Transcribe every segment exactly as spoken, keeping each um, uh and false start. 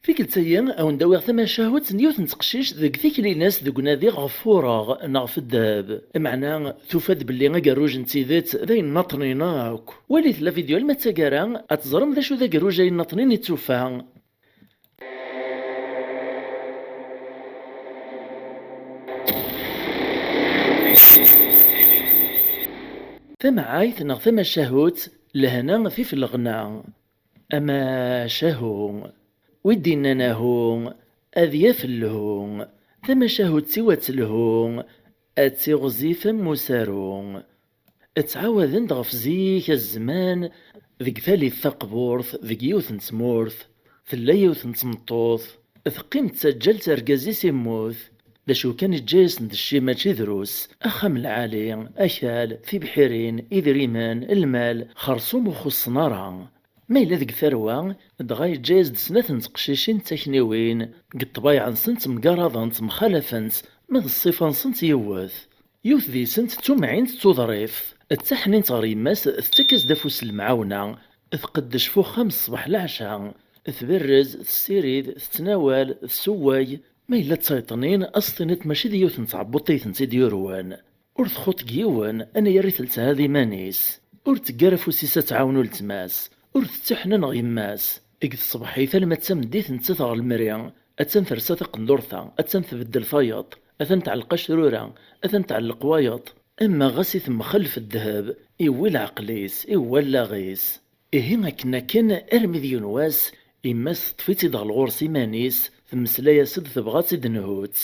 Tikkelt-agi, a wen-d-awiɣ tamacahut n yiwet n teqcict deg tikli-ines deg unadi ɣef wureɣ neɣ ɣef ddheb. Meɛna, tufa-d belli agerruj n tidet d ayen nnaṭnin akk. Walit la vidéo alma d taggara, ad teẓrem d acu d agerruj ayen nnaṭnin i d-tufa. Tamɛayt neɣ tamacahut, lehna tif leɣna. Amacahu. Wi d-innan ahu, ad yaf lhu. Tamacahut-iw ad telhu, ad tiɣzif am usaru. Ttɛawaden-d ɣef zik a zzman, deg tallit taqburt, deg yiwet n tmurt, tella yiwet n tmeṭṭut, teqqim d taǧǧalt, argaz-is immut. D acu kan, iǧǧa-yasen-d cci mačči drus, axxam lɛali, akal, tibḥirin, idrimen, lmal, xersum ur xuṣṣen ara. Ma yella deg tarwa, dɣa yeǧǧa-yas-d snat n teqcicin d takniwin, deg ṭṭbayeɛ-nsent mgaraḍent, mxalafent, ma d ṣṣifa-nsent yiwet. Yiwet deg-sent d tumɛint d tuḍrift, d taḥnint ɣer yemma-s, tettak-as-d afus n lemɛawna, tqeddec f uxxam ṣṣbeḥ leɛca, tberrez, tessirid, tettnawal, tessewway, ma yella d tayṭnin, ad s-tiniḍ mačči d yiwet n tɛebbuṭ i tent-id-yurwen. Ur txuṭ deg yiwen, anayer i teltha d iman-is. Ur teggar afus-is ad tɛawen uletma-s. Ur tettiḥnin ɣer yemma-s. Deg tṣebḥit alma d tameddit nettat ɣer lemri, attan tersa taqendurt-a, attan tbeddel tayeḍ, atan tɛelleq acrura, atan tɛelleq wayeḍ. Ama ɣas i temxellef ddheb, iwwi leɛqel-is, iwwi allaɣ-is. Ihi akken akken, armi d yiwen wass, yemma-s teṭṭef-itt-id ɣer ɣur-s iman-is, temmeslay-as-d, tebɣa ad tt-id-nhut.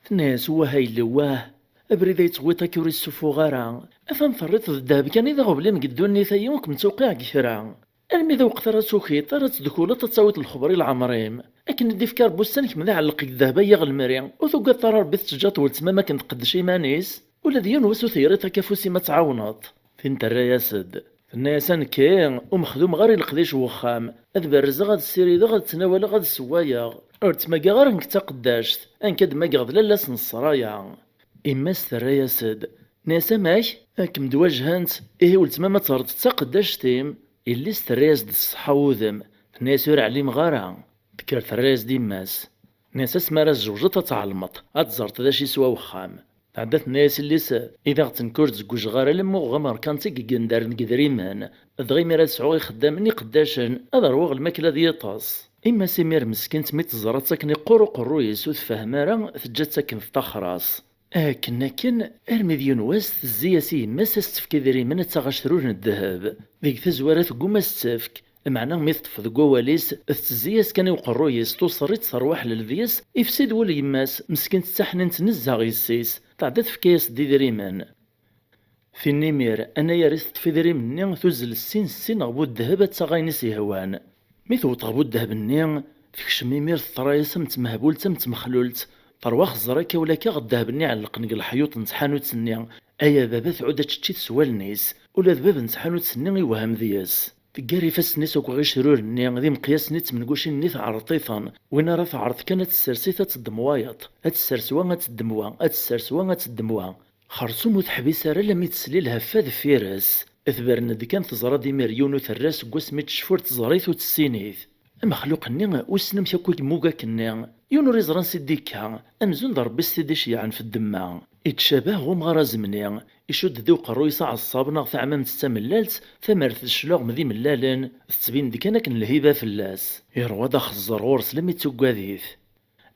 Tenna-yas: "Wah a yelli, wah, abrid ay tettwiḍ akka ur issufuɣ ara. Atan terriḍ d ddheb kan i d aɣeblim deg ddunit-ayi, ur kem-tuqiɛ deg kra. Armi d aweqt ara tukiḍ, ara tedkuleḍ, ad tawiḍ lexber i leɛmer-im. Akken i d-ifka Rebbi ussan, kemm d aɛelleq deg ddheb-ayi ɣer lemri. Ur tugadeḍ ara Rebbi, tettǧǧaḍ weltma-m akken teqdec iman-is? Ula d yiwen wass ur teɣriḍ akka afus-im ad tɛawneḍ." Tin terra-yas-d. Tenna-yas: "A nekki, ur mexdumeɣ ara i leqdic n wexxam. Ad berrzeɣ, ad ssirideɣ, ad ttnawaleɣ, ad ssewwayeɣ. Ur ttmagaɣ ara nekk d taqeddact. Nekk ad d-mmageɣ d lalla-s n ṣṣraya." Yemma-s terra-yas-d. Tenna-yas: "Amek? Ad kem-d-wajhent? Ihi weltma-m ad terreḍ d taqeddact-im?" Yelli-s terra-yas-d s ṣṣeḥḥa n wudem. Tenna-yas: "Ur ɛlimeɣ ara." Tekker terra-yas-d yemma-s. Tenna-yas: "Asmi ara tzewǧeḍ ad tɛelmeḍ, ad teẓreḍ d acu yeswa wexxam." Tɛedda tenna-yas yelli-s: "I d aɣ-tt nekk ur d-zewǧeɣ ara alamma uɣeɣ amerkanti deg yendaren deg idrimen, dɣa imir ad sɛuɣ ixeddamen iqeddacen, ad ṛwuɣ lmakla d yiṭes." Yemma-s imir meskint mi teẓra-tt akken iqqur uqerruy-is ur tfehhem ara, teǧǧa-tt akken teṭṭaxer-as. Akken akken, armi d yiwen wass tezzi-yas i yemma-s ad s-tefk idrimen ad taɣ acrur n ddheb. Deg tazwara tegguma ad s-tt-tefk, meɛna mi teṭṭef deg wawal-is, tettezzi-yas kan i uqerruy-is, tuṣer-itt terwa ḥlel deg-s, ifsi-d wul yemma-s, meskint d taḥnint nezzeh yessi-s, tɛedda tefka-yas-d idrimen. Tin imir, anayer i teṭṭef idrimen-nni, tuzzel ssin ssin ɣer bu ddheb ad taɣ ayen i s-yehwan. Mi tewweḍ ɣer bu ddheb-nni, tekcem imir teḍra-yas am tmehbult am tmexlult, terwa xeẓẓer akka ula akka ɣer ddheb-nni iɛellqen deg leḥyuṭ n tḥanut-nni. Ay a baba, tɛud ad tečči s wallen-is, ula d bab n tḥanut-nni iwhem deg-s. Teggar ifassen-is akk ɣer icruren-nni d imeqyasen i d tmengucin-nni tɛerṭ-iten, win ara teɛreḍ kan ad tessers-it ad teddem wayeḍ, ad tessers wa ad teddem wa, ad tessers wa ad teddem wa. Xersum ur teḥbis ara alammi tesla i lheffa deffir-s. Tberren-d kan teẓra-d imir yiwen uterras seg wasmi i tecfa ur teẓri-t ur tessin-it. Amexluq-nni wissen amek akk i yemmug akkenni. Yiwen ur iẓri ansi d-ikka, amzun d Ṛebbi s-t-id-iceyyɛen f ddemma. Ittcabah ɣ umɣar azemni, icudd-d i uqerruy-is aɛeṣṣab neɣ taɛmamt d tamellalt, tamart d cclaɣem d imellalen, tettbin-d kan akken lhiba fell-as. Iṛwa-d axeẓẓer ɣur-s lammi d tuggad-it.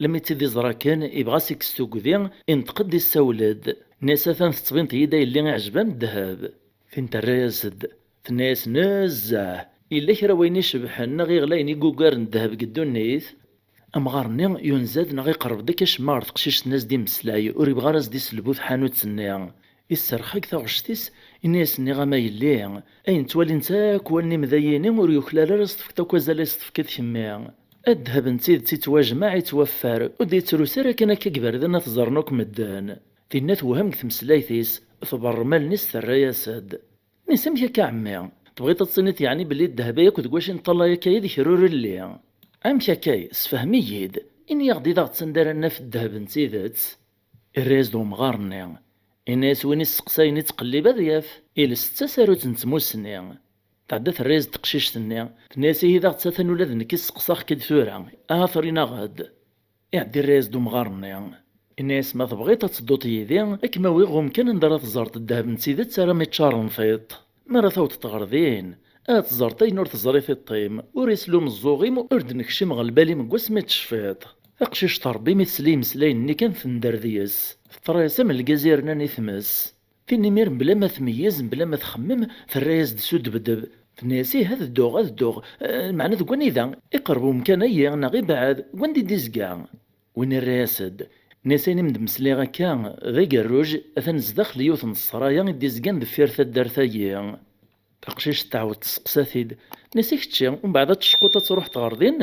Lammi tt-id-iẓra kan, ibɣa s-ikkes tugdi, inṭeq-d issawel-d. Nna-yas: "Atan tettbineḍ-iyi-d a yelli iɛejb am ddheb." Tin terra-yas-d. Tenna-yas: "Nezzeh! Yella kra wayen icebḥen neɣ iɣlayen i yugaren ddheb deg ddunit?" Amɣar-nni yunza-d neɣ iqerreb-d akka acemma ɣer teqcict-nni as-d-imeslay, ur yebɣi ara as-d-iselbu tḥanut-nni. Isserxa deg taɣect-is, inna-yas: "Nniɣ-am a yelli, ayen ttwalin-t akk wallen-im d ayini, ur yuklal ara s-tefkeḍ akk azal i s-tefkiḍ kemmi. A ddheb n tidet ittwajmaɛ, ittwaffar, ur d-yettrus ara kan akka deg iberdan ad t-ẓren akk medden." Tinna tewhem deg tmeslayt-is, tberrem allen-is terra-yas-d. Nna-yas: "Amek akka a ɛemmi? Tebɣiḍ ad tiniḍ yeɛni belli ddheb-a akk deg wacu i neṭṭalay akka-yi d kra ur illi? Amek akka-y? Sefhem-iyi-d. Ini-yaɣ-d i d aɣ-tt anda ara naf ddheb n tidet." Irra-yas-d umɣar-nni. Inna-yas: "Win isseqsayen ittqellib ad yaf, iles d tasarut n tmussni." Tɛedda terra-yas-d teqcict-nni, tenna-yas: "Ihi d aɣ-tt-atan, ula d nekk i sseqsaɣ-k-id tura, aha ṭṭer-in-aɣ-d." Iɛedda irra-yas-d umɣar-nni. Inna-yas: "Ma tebɣiḍ ad tedduḍ yid-i, ad kem-awiɣ ɣer umkan anda ara teẓreḍ ddheb n tidet armi ččaren tiṭ. Mi ara tawḍeḍ ɣer din, ad teẓreḍ ayen ur teẓri tiṭ-im, ur isel umeẓẓuɣ-im, ur d-nekcim ɣer lbal-im deg wasmi tecfiḍ." Taqcict terbeḥ mi tesla i imeslayen-nni kan tender deg-s. Teḍra-yas am lgaz i rnan i tmes. Tin imir mebla ma tmeyyez, mebla ma txemmem, terra-yas-d s udebdeb. Tenna-yas: "Ih, ad dduɣ, ad dduɣ. Eh, meɛna deg wanida? Iqerreb umkan-ayi neɣ ibɛed? Deg wanda i d-izga?" Win irra-yas-d, nna-s: "Ayen i m-d-mmeslayeɣ akka, d agerruj, atan zdaxel yiwet n ssraya i d-izgan deffir taddart-agi." Taqcict tɛawed testeqsa-t-id, nna-s: "I kečči, umbeɛd ad tecquḍ ad truḥeḍ ɣer din?"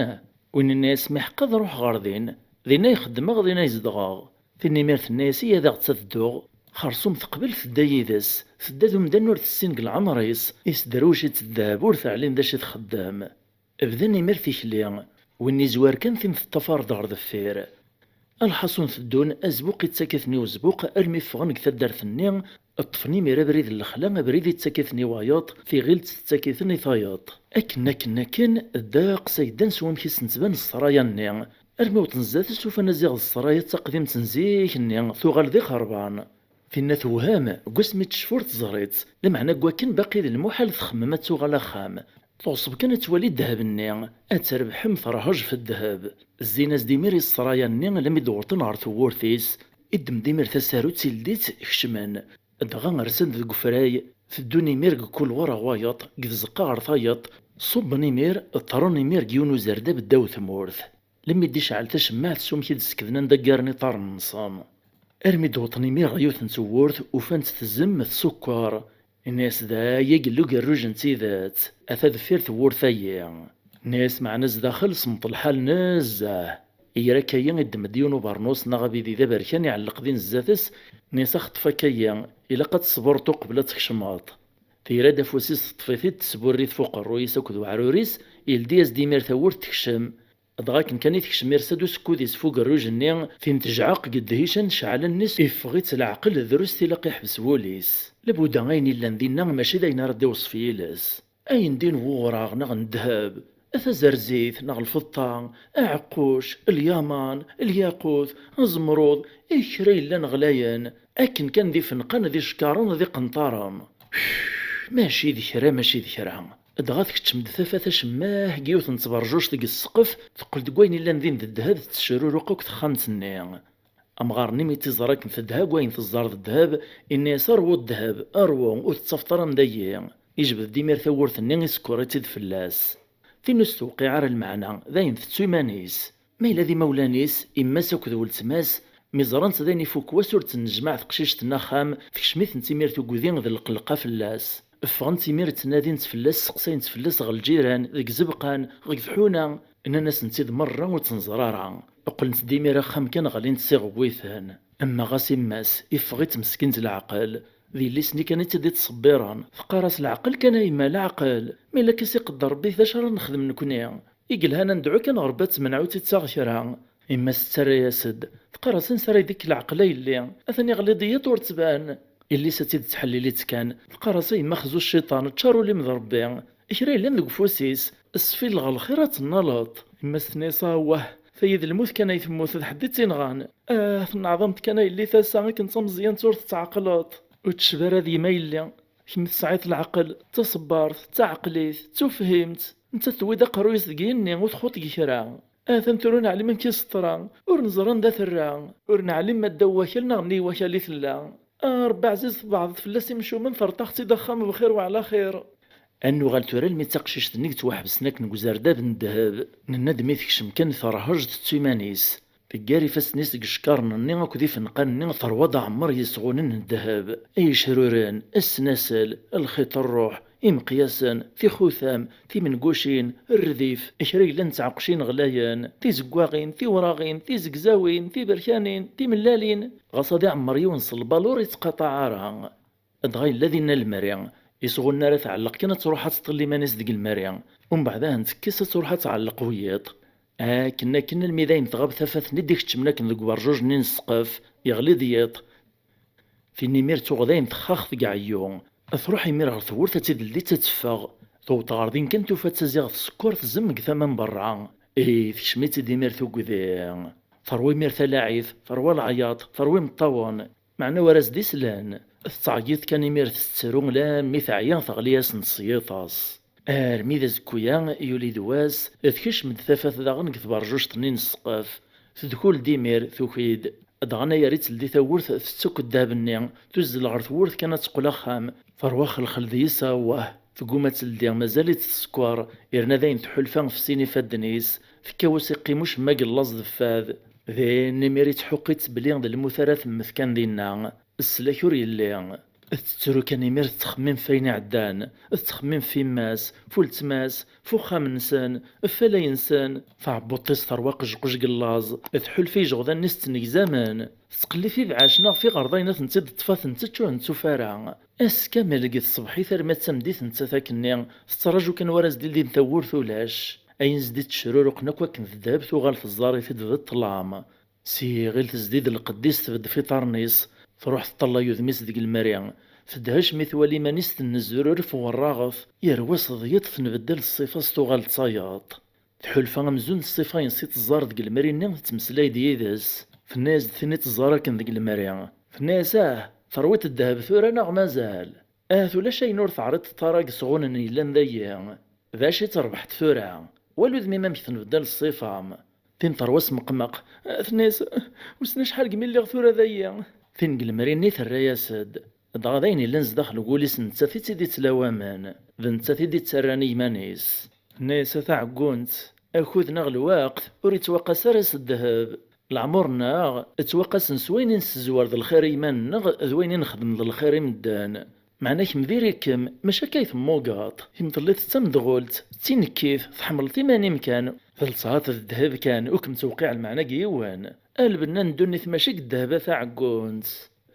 Win inna-yas: "Mi ḥeqqa ad ruḥeɣ ɣer din, dinna i xeddmeɣ, dinna i zedɣeɣ." Tin imirt tenna-yas: "Iyya daɣ-tt ad dduɣ." Xersum teqbel tedda yid-s, tedda d umdan ur tessin deg leɛmer-is, isderwec-itt ddheb ur teɛlim d acu i txeddem. Bdan imir tikli, win izwar kan tin teṭṭafar-d ɣer deffir. Lḥaṣun teddun, azbuq ittak-iten i uzbuq armi ffɣen deg taddart-nni, ṭṭfen imir abrid n lexla, abrid ittak-iten i wayeḍ, tiɣilt tettak-iten i tayeḍ. Akken, akken, akken, ddeqs ay ddan s wamek i sen-tban ssraya-nni. Armi wwḍen zdat-s, ufan aziɣ d ssraya d taqdimt n zik-nni, tuɣal d ixerban. Tinna tewhem, deg wasmi tecfa ur teẓri-tt, lameɛna deg wakken baqi d lmuḥal txemmem ad tuɣal axxam. Teɣṣeb kan ad twali ddheb-nni, ad terbeḥ am terhej f ddheb. Zzin-as-d imir i ssraya-nni almi d-wwḍen ɣer tewwurt-is, iddem-d imir tasarut, ildi-tt, kecmen. Dɣa rsen-d deg ufray, teddun imir deg kulwar ɣer wayeḍ, deg tzeqqa ɣer tayeḍ, ṣubben imir, ṭṭren imir deg yiwen uzerdab ddaw tmurt. Lemmi d-icɛel tacemmaɛt s umek i d-ssekden anda ggaren iṭarren-nsen. Armi d-wwḍen imir ɣer yiwet n tewwurt, ufan-tt tzem tsukker. Inna-yas: "D aya i yella ugerruj n tidet, ata deffir tewwurt-agi." Inna-yas: "Meɛna zdaxel semmeḍ lḥal nezzeh." Iger akka-yi iddem-d yiwen ubernus neɣ abidi d aberkan, iɛelleq din zdat-s, inna-yas: "Axeṭṭef akka-yi, ilaq ad tesburṭ uqbel ad tkecmeḍ." Tira-d afus-is, teṭṭef-it-id, tesburr-it f uqerruy-is akked uɛrur-is, ildi-yas-d imir tawwurt, tekcem. Dɣa akken kan i tekcem, irsa-d usekkud-is f ugerruj-nni, tin tejɛeq deg ddhic, anecɛal-nni-s iffeɣ-itt leɛqel, drus tilaq iḥbes wul-is. Labuda ayen illan dinna mačči d ayen ara d-iweṣṣef yiles. Ayen din wuɣraɣ neɣ n ddheb, tazerzit neɣ lfeṭṭa, aɛeqquc, lyaman, lyaqut, azemruḍ, i kra yellan ɣlayen, akken kan d ifenqan, d icekkaṛen, d iqenṭaren. Mačči d kra, mačči d kra. Dɣa tkeččem-d tafat acemmah deg yiwet n tberjuct deg ssqef, teqqel-d deg wayen illan din d ddheb, tettecruruq akk texxamt-nni. Amɣar-nni mi tt-iẓer akken tedha deg wayen teẓẓar d ddheb, inna-yas: "Rwu ddheb, rwu, ur tettafeḍ ara am dagi." Ijbed-d imir tawwurt-nni, isekkeṛ-itt-id fell-as. Tin ur s-tewqiɛ ara lmeɛna, d ayen tettu iman-is. Ma yella d imawlan-is, imma-s akked weltma-s, mi ẓran-tt d ayen ifuk wass ur tt-tennejmaɛ teqcict n axxam, tekcem-itent imir tugdi d lqelqa fell-as. Ffɣent imir ttnadint fell-as, seqsayent fell-as ɣer lǧiran, deg izebqan, deg tḥuna, nnan-asent-id merra ur tt-nẓer ara. Qqlent-d imir axxam kan ɣlint s iɣewwiten. Emma ɣas imma-s, iffeɣ-itt meskint leɛqel. D yelli-s-nni kan i tt-id-ittṣebbiren. Teqqar-as: "Leɛqel kan a yemma, leɛqel! Ma yella akka s iqedder Rebbi, d acu ara nexdem nekni? I yelhan ad nedɛu kan ɣer Rebbi ad temneɛ ur tt-ittaɣ kra." Yemma-s tettarra-yas-d, teqqar-as: "Ansi ara yedikk leɛqel a yelli? Atan iɣelli-d iyiḍ ur ttban." Yelli-s ad tt-id-tettḥellil-itt kan, teqqar-as: "A yemma, xzu cciṭan, ččar ul-im d Rebbi. Kra yellan deg ufus-is, sfil ɣer lxir ad tennaleḍ." Yemma-s tenna-yas: "Awah, tayi d lmut kan ay temmut, d ḥedd i tt-inɣan. Ah, tenneɛḍamt kan a yelli tasa akken d tameẓyant ur tettɛeqleḍ. Ur tecbi ara d yemma yelli. Kemm tesɛiḍ leɛqel, d taṣebbart, d taɛeqlit, d tufhimt. Nettat tewwi-d aqerruy-is deg yigenni, ur txuṭ deg kra. Atan tura ur neɛlim amek i s-teḍra, ur neẓri anda terra, ur neɛlim ma ddaw wakal neɣ nnig wakal i tella. A Rebbi ɛziz, tbeɛdeḍ fell-as imcumen, terṭax-tt-id axxam bxir weɛla xir." Ad nuɣal tura almi d taqcict-nni i yettwaḥebsen akken deg uzerdab n ddheb. Nenna-d mi tekcem kan terhej, tettu iman-is. Teggar ifassen-is deg icekkaṛen-nni akked ifenqan-nni, terwa-d aɛemmer yesɣunen n ddheb, ay icruren, ssnasel, lxiṭ n ṛṛuḥ, imeqyasen, tixutam, timengucin, rrdif, kra yellan d tɛeqqcin ɣlayen, tizeggaɣin, tiwraɣin, tizegzawin, tiberkanin, timellalin. Ɣas ad iɛemmer yiwen s lbalu ur ittqaṭaɛ ara. Dɣa yella dinna lemri, isɣunen ara tɛelleq kan ad truḥ ad tṭel iman-is deg lemri, umbeɛd ahen tekkes ad truḥ ad tɛelleq wiyiḍ. Akken, akken almi dayen tɣab tafat-nni d-ikeččmen akken deg uberjuj-nni n ssqef, yeɣli-d yiḍ. Tin imir tuɣ dayen texxax deg ɛeyyu, truḥ imir ɣer tewwurt ad tt-id-teldi ad teffeɣ. Tewweḍ ɣer din kan tufa-tt ziɣ tsekker tzem deg tama n berra. Ih, tekcem-itt-id imir tugdi. Terwa imir talaɛit, terwa leɛyaḍ, terwa imeṭṭawen. Meɛna ur as-d-islan. Tettɛeyyiḍ kan imir tettru, lammi teɛya teɣli-asen tesyiṭ-as. Armi d azekku-ya, yuli-d wass, tekcem-d tafat daɣen deg tberjuct-nni n ssqef. Tedkul-d imir, tuki-d. Dɣa anayer i teldi tawwurt, tettakk ddheb-nni, tuzzel ɣer tewwurt kan ad teqqel axxam. Terwa xelxel deg-s, awah, tegguma ad teldi, mazal-itt tsekker, yerna dayen tḥulfa f sin ifadden-is, tekkaw-as iqqim ucemma deg llaẓ d fad. Din imir i tḥuqqi-tt belli d lmut ara temmet kan dinna. Leslak ur yelli. Tettru kan imir tettxemmim f ayen iɛeddan, tettxemmim f yemma-s, f weltma-s, f uxxam-nsen, f alay-nsen. Taɛebbuḍt-is terwa qejqej deg llaẓ, tḥulfa i ijeɣdan-is ttnegzamen. Tettqellib ibeɛɛac neɣ f iɣerdayen ad tent-id-teṭṭef ad tent-tečč ur tent-tufi ara. Ass kamel deg tṣebḥit arma d tameddit nettat akkenni tettraǧu kan war as-d-ildin tawwurt ulac. Ayen zdi ttecruruqen akk akken d ddheb tuɣal teẓẓar-it-id d ṭṭlam. S yiɣil tezdi-d lqedd-is tbedd f iṭarren-is, truḥ teṭṭalay udem-is deg lemri. Tedhec mi twala iman-is tennezruref werraɣet, yerwa s tḍeyyeḍt tenbeddal ṣṣifa-s tuɣal d tayeḍ. Tḥulfa amzun d ṣṣifa-ines i teẓẓar deg lemri-nni tettmeslay-d yid-s. Tenna-yas-d tin i teẓẓar akken deg lemri. Tenna-yas ah, terwiḍ ddheb tura neɣ mazal? Ahat ulac ayen ur teɛriḍeḍ ara deg isɣunen yellan dayi. D acu i terbeḥt tura? Wali udem-im amek tenbeddal ṣṣifa-m. Tin terwa s meqmeq, tenna-yas, wissen acḥal deg mi lliɣ tura dayi. Tin deg lemri-nni terra-yas-d. Dɣa d ayen yellan zdaxel n wul-is nettat i tt-id-ittlawamen, d nettat i d-ittarran i yiman-is. Tenna-yas a taɛeggunt, akud neɣ lweqt ur ittwaqqas ara s ddheb. Leɛmur-nneɣ ttwaqqasen s wayen i nessezwer d lxir i yiman-nneɣ d wayen i nexdem d lxir i medden. Meɛna kemm diri-kem, mačči akka i temmugeḍ. Kemm telliḍ d tamedɣult, d tinekkit, tḥemmleḍ iman-im kan, telseḍ d ddheb kan, ur kem-tewqiɛ lmeɛna deg yiwen. A lbenna n ddunit mačči deg ddheb a taɛeggunt.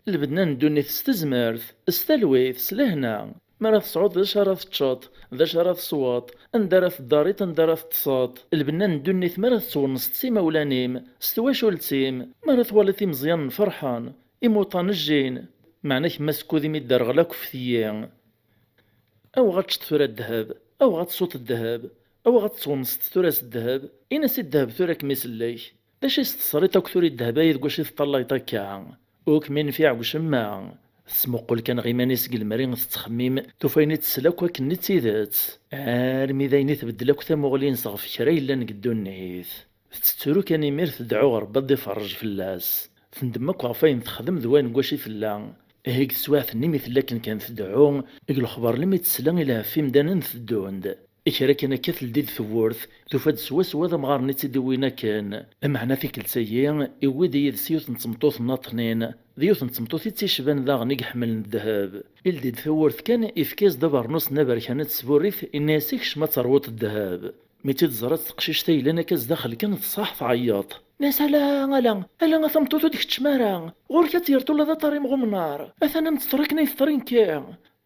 Lbenna n ddunit s tezmert, s talwit, s lehna. Mi ara tesɛuḍ d acu ara teččeḍ, d acu ara tesweḍ, anda ara teddariḍ, anda ara teṭṭseḍ. Lbenna n ddunit mi ara tettwenseḍ s imawlan-im, s twacult-im, mi ara twaliḍ imeẓyanen ferḥen, imuṭan jjin, meɛna kemm asekkud imi dderɣel akk fetyi. Aweɣ ad teččeḍ tura ddheb, aweɣ ad tesweḍ ddheb, aweɣ ad tettwenseḍ tura s ddheb, in-as i ddheb tura kem-isellek. D acu i s-tesriḍ akk tura i ddheb-ayi deg wacu i teṭṭallayeḍ akka? Ur kem-infiɛ deg ucemma. Tesmuqul kan ɣer iman-is deg lemri tettxemmim, tufa ayen i tessel akk akken d tidet. Armi d ayen i tbeddel akk tamuɣli-ines ɣef kra yellan deg ddunit. Tettru kan imir tedɛu ɣer Rebbi ad d-iferrej fell-as. Tendem akk ɣef wayen texdem d wayen deg wacu i tella. Ihi deg teswiɛt-nni mi tella akken kan tedɛu, deg lexbar lmi tesla ilhef imdanen teddun-d. Kra kan akka teldi-d tewwurt, tufa-d swaswa d amɣar-nni i tt-id-iwwin akken. Meɛna tikkelt-agi, iwwi-d yid-s yiwet n tmeṭṭut n aṭnin, d yiwet n tmeṭṭut i tt-icban daɣen i iḥemmlen ddheb. Ildi-d tawwurt kan, ifka-yas-d abernus n aberkan d tburrit, inna-yas ikcem ad terwuḍ ddheb. Mi tt-id-ẓrat teqcict-a yellan akka zdaxel kan tṣaḥ tɛeyyeḍ. Nna-yas ala, ala, ala a tameṭṭut ur d-keččem ara. Ɣur-k ad tt-yerr ula d aṭar imɣumnar. Atan am teṭṭer akken ay teṭṭer i nekki.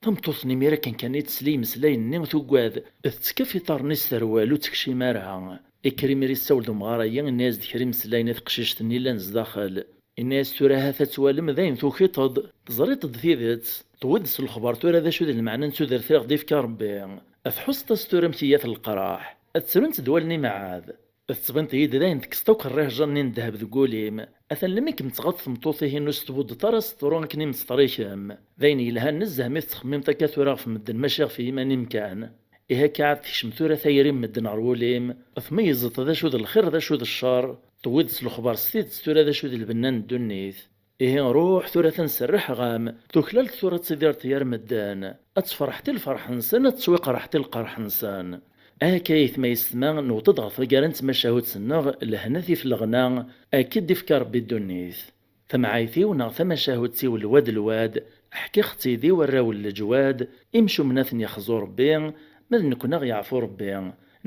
Tameṭṭut-nni imir akken kan i tesla i imeslayen-nni tuggad, tettekka f iṭarren-is terwel ur tekcim ara. Ikker imir issawel d umɣar-agi, inna-yas-d kra imeslayen i teqcict-nni llan zdaxel. Inna-yas tura ahat ad twalem d ayen tukiṭ-d, teẓriḍ-d tidet. Tewwiḍ-d s lexbar tura d acu d lmeɛna n tudert i ɣ-d-ifka Rebbi. Tḥusseḍ-as tura amek iyyat leqraḥ. Ad ttrunt-d wallen imeɛɛad. Tettbineḍ-iyi-d d ayen tekkseḍ akk rrihǧa-nni n ddheb deg wul-im. Atan lemmi kem-tɣaḍ tmeṭṭut-ihin ur s-tbuddeḍ ara s ṭṭru akken i m-teṭṭer i kemm. D ayen yelhan nezzeh mi tettxemmimeḍ akka tura ɣef medden mačči ɣef yiman-im kan. Ihi akka ad tekcem tura tayri n medden ɣer wul-im, tmeyyzeḍ d acu d lxir d acu d ccer, tewwiḍ-d s lexbar s tidet tura d acu d lbenna n ddunit. Ihi ruḥ tura atan serreḥeɣ-am, tuklaleḍ tura ad tidireḍ yar medden. Ad tferḥeḍ i lferḥ-nsen, ad tettwiqerḥeḍ i lqerḥ-nsen. Akka aytma yessetma, newweḍ-d ɣer taggara n tmacahut-nneɣ, lehna tif leɣna, akka i d-ifka Rebbi ddunit. Tamɛayt-iw neɣ tamacahut-iw lwad lwad, ḥkiɣ-tt-id i warraw n leǧwad, imcumen ad ten-yexzu Rebbi, ma d nekkni ad ɣ-yeɛfu Rebbi.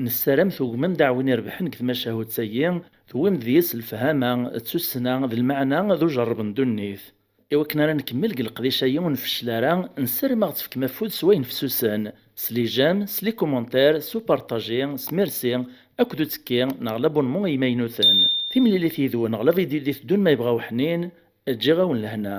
Nessaram tugmem-d aɛwin irebḥen deg tmacahut-agi, tewwim-d deg-s lefhama d tussna d lmeɛna d ujerreb n ddunit. I wakken ara nkemmel deg leqdic-agi ur nfeccel ara, nessaram ad ɣ-tefkem afud s wayen fessusen, s les j'aime, s les commentaires, s upartaji, s merci, akked uttekki neɣ l'abonnement i yimaynuten. Timlilit yid-wen ɣer la vidéo i d-iteddun ma yebɣa uḥnin, ǧǧiɣ-awen lehna.